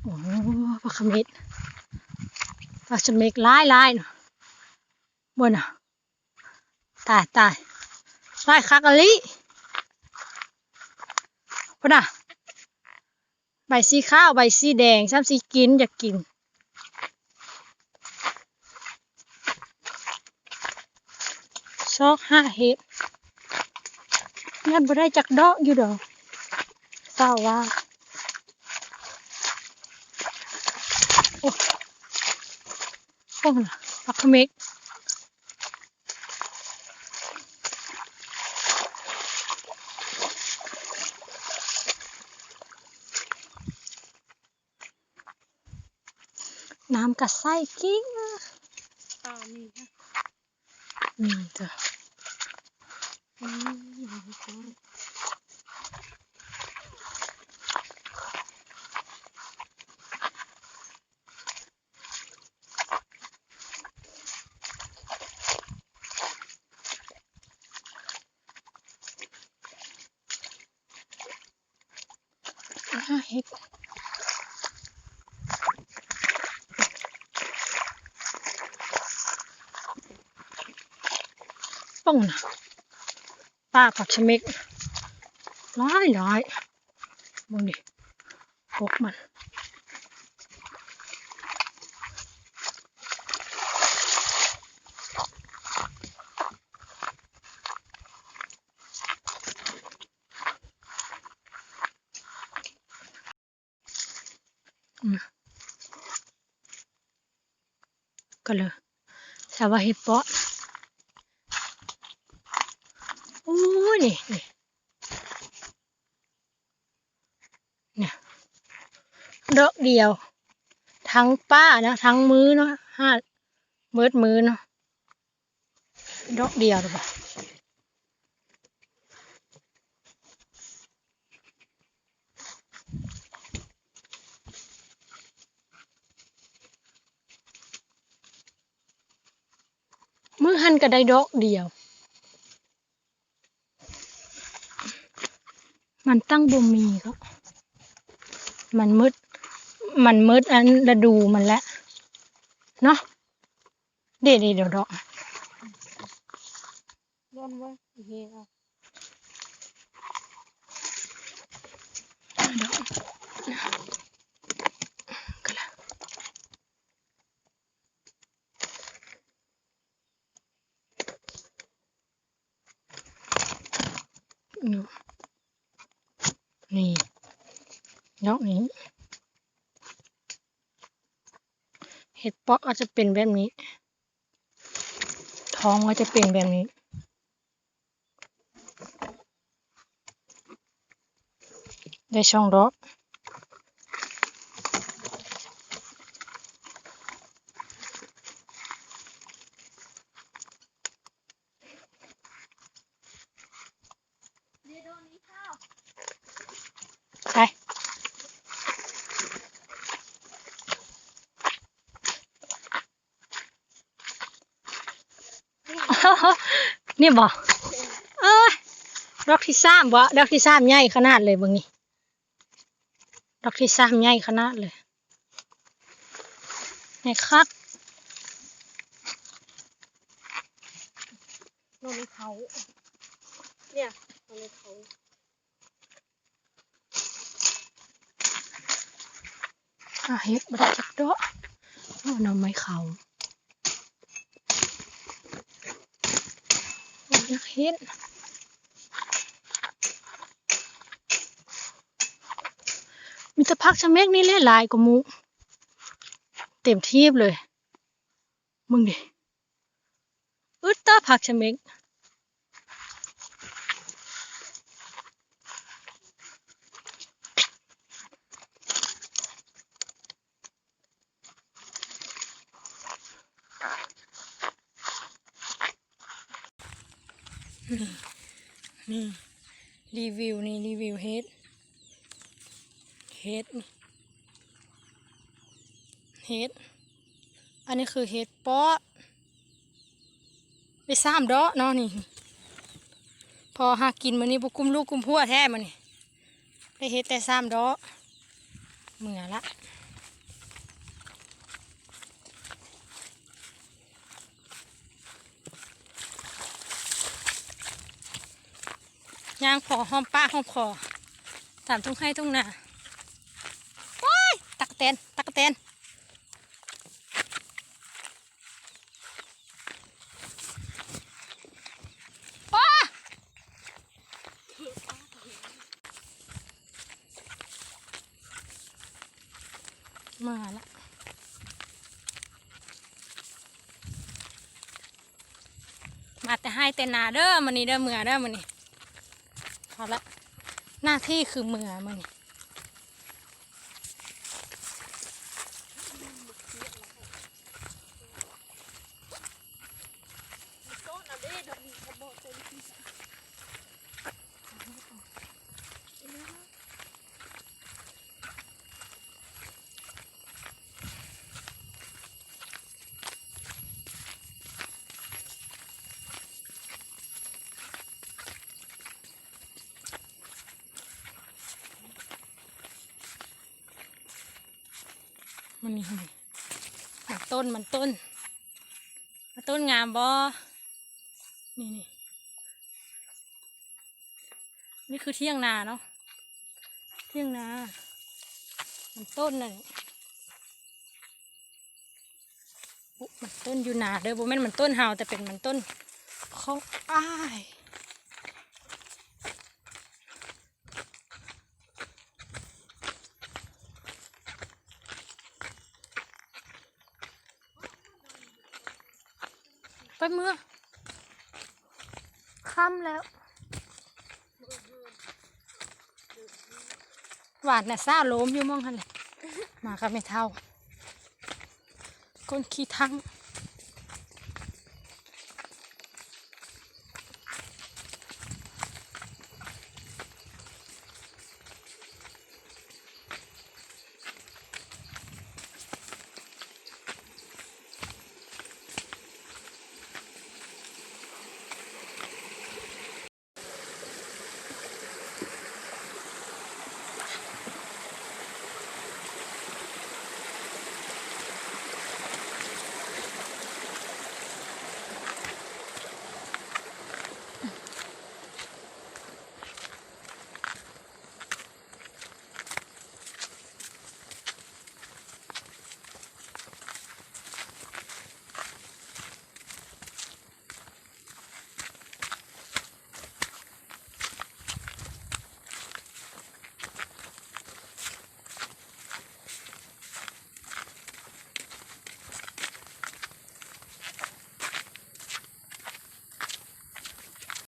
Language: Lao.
ໂອ້ ປາຂະເໝັກ ປາສະເໝັກຫຼາຍໆ ເນາະ ເບິ່ງນະ ຕາຍໆ ຫຼາຍຄັກອີ່ຫຼີ ພຸ້ນນະ ໃບສີຂາວ ໃບສີແດງ ຊ້ຳຊິກິນ ຢາກກິນ ຊອກຫາເຫັດ ຍັງບໍ່ໄດ້ຈັກດອກຢູ່ດອກ ເຊົາວ່າ ໂອ້ ໂອ້ ປາຂະເໝັກ ນ້ຳກະໃສກິ່ງ ປາມີນະ ມີນະ ມີຈ້ະ ອືມ ຫາເຫັດ ເບິ່ງນະ ປ່າປາສະເໝັກຫຼາຍໆ ເບິ່ງດິ ກົກມັນ ອືມ ກໍເລີຍ ສາວວ່າເຫັດເປາະ ໂອ້ຍ ນີ້ ນີ້ ນີ້ ດອກດຽວ ທັງປ່າເນາະ ທັງມືເນາະ ຫາ ເບິດມືເນາະ ດອກດຽວເດ້ ມື້ຫັ້ນກໍໄດ້ດອກດຽວ. ມັນຕັ້ງບໍ່ມີກໍ ມັນໝົດ ມັນໝົດອັນລະດູມັນແລ້ວເນາະ. ເດ ເດ ດອກ ດອກ ນີ້ ດອກນີ້ ເຫັດເປາະກໍຈະເປັນແບບນີ້ ທ້ອງກໍຈະເປັນແບບນີ້. ໄດ້ສອງດອກ. ໃສ່ ນີ້ບໍ່? ເອີຍ ດອກທີສາມບໍ່? ດອກທີສາມໃຫຍ່ຂະໜາດເລີຍ ເບິ່ງນີ້ ດອກທີສາມໃຫຍ່ຂະໜາດເລີຍ ໃຫຍ່ຄັກ. ໜໍ່ໄມ້ເຂົາ ເນຍ ໜໍ່ໄມ້ເຂົາ. ຫາເຫັດບໍ່ໄດ້ຈັກດອກ. ໂອ້ ໜໍ່ໄມ້ເຂົາ ຢາກເຫັນ ມີແຕ່ຜັກສະເໝັກນີ້ແຫຼະຫຼາຍກວ່າໝູ່ ເຕັມຖີບເລີຍ. ເບິ່ງເດ ອຶດຕາ ຜັກສະເໝັກ. ນີ້ ນີ້ ຣີວິວ ນີ້ ຣີວິວເຫັດ ເຫັດ ເຫັດ ອັນນີ້ຄືເຫັດເປາະ ໄດ້ສາມດອກເນາະນີ້. ພໍຫາກິນມື້ນີ້ບໍ່ກຸ້ມລູກກຸ້ມຜົວແທ້ມື້ນີ້ ໄດ້ເຫັດແຕ່ສາມດອກ. ເມືອລະ ຍ່າງພໍ້ຫອມປາກຫອມຄໍ ຕາມທົ່ງໄຮ່ທົ່ງນາ. ໂອ້ຍ ຕັກກະແຕນ ຕັກກະແຕນ. ໂອ້ ມາລະ ມາແຕ່ໄຮ່ແຕ່ນາເດີ ມື້ນີ້ເດີ ເມືອເດີ ມື້ນີ້. ເອົາລະ ໜ້າທີ່ຄືເມືອມື້ນີ້. ມັນນີ້ ມັນຕົ້ນ ມັນຕົ້ນ ມັນຕົ້ນງາມບໍ່? ນີ້ ນີ້ ນີ້ຄືທ່ຽງນາເນາະ ທ່ຽງນາ ມັນຕົ້ນນັ້ນ. ໂອ້ ມັນຕົ້ນຢູ່ນາເດີ ບໍ່ແມ່ນມັນຕົ້ນເຮົາ ແຕ່ເປັນມັນຕົ້ນຂອງອ້າຍ. ໄປເມືອ ຄ່ຳແລ້ວ. ຫວານນະ ຊາໂລມຢູ່ໝ່ອງຫັ້ນແຫຼະ ມາກັບແມ່ເຖົ້າ ກົ້ນຂີ້ທັງ.